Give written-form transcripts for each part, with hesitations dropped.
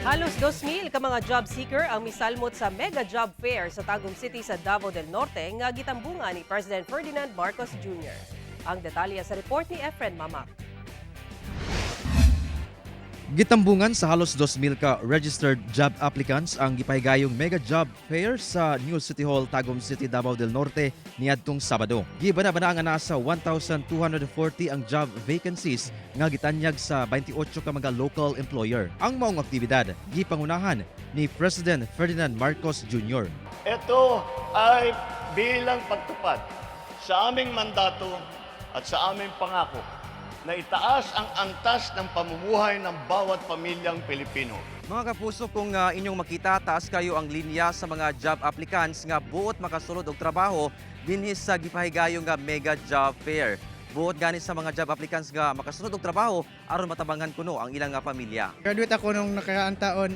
Halos 2,000 ka mga job seeker ang misalmot sa Mega Job Fair sa Tagum City sa Davao del Norte nga gitambungan ni President Ferdinand Marcos Jr. Ang detalye sa report ni Efren Mamak. Gitambungan sa halos 2,000 ka registered job applicants ang gipahigayong Mega Job Fair sa New City Hall, Tagum City, Davao del Norte niadtong Sabado. Gibana-bana nga nasa 1,240 ang job vacancies nga gitanyag sa 28 ka mga local employer. Ang maong aktibidad gipangunahan ni President Ferdinand Marcos Jr. Ito ay bilang pagtupad sa aming mandato at sa aming pangako na itaas ang antas ng pamumuhay ng bawat pamilyang Pilipino. Mga kapuso, kung inyong makita, taas kayo ang linya sa mga job applicants nga buot makasulod og trabaho dinhi sa gipahigayon nga Mega Job Fair. Buot gani sa mga job applicants nga makasulod og trabaho aron matabangan kuno ang ilang nga pamilya. Graduate ako nung nakaraang taon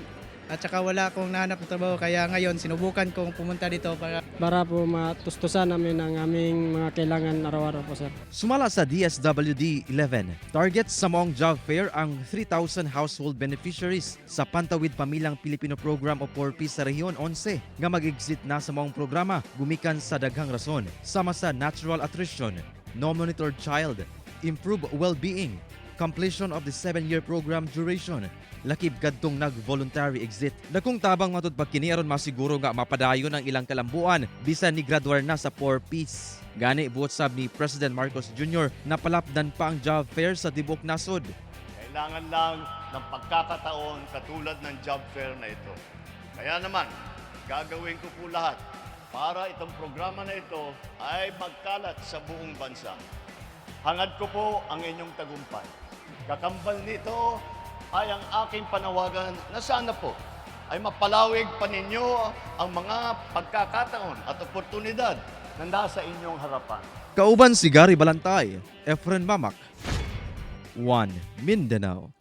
at saka wala akong nahanap ng trabaho, kaya ngayon sinubukan kong pumunta dito para para po matustusan namin ang aming mga kailangan araw-araw po, sir. Sumala sa DSWD 11, target sa maong job fair ang 3,000 household beneficiaries sa Pantawid Pamilyang Pilipino Program o 4P sa Rehiyon 11 nga mag-exit na sa maong programa gumikan sa daghang rason sama sa natural attrition, no monitored child, improve well-being, completion of the 7-year program duration, lakib kadtong nag-voluntary exit. Dakong tabang matud pag kini aron masiguro nga mapadayon ang ilang kalambuan bisan ni graduar na sa 4Ps. Gani buot sab ni President Marcos Jr. na palapdan pa ang job fair sa tibuok nasod. Kailangan lang ng pagkakataon katulad ng job fair na ito. Kaya naman, gagawin ko po lahat para itong programa na ito ay magkalat sa buong bansa. Hangad ko po ang inyong tagumpay. Kakambal nito ay ang aking panawagan na sana po ay mapalawig pa ninyo ang mga pagkakataon at oportunidad na nasa inyong harapan. Kauban si Gary Balantay, Efren Mamak, 1 Mindanao.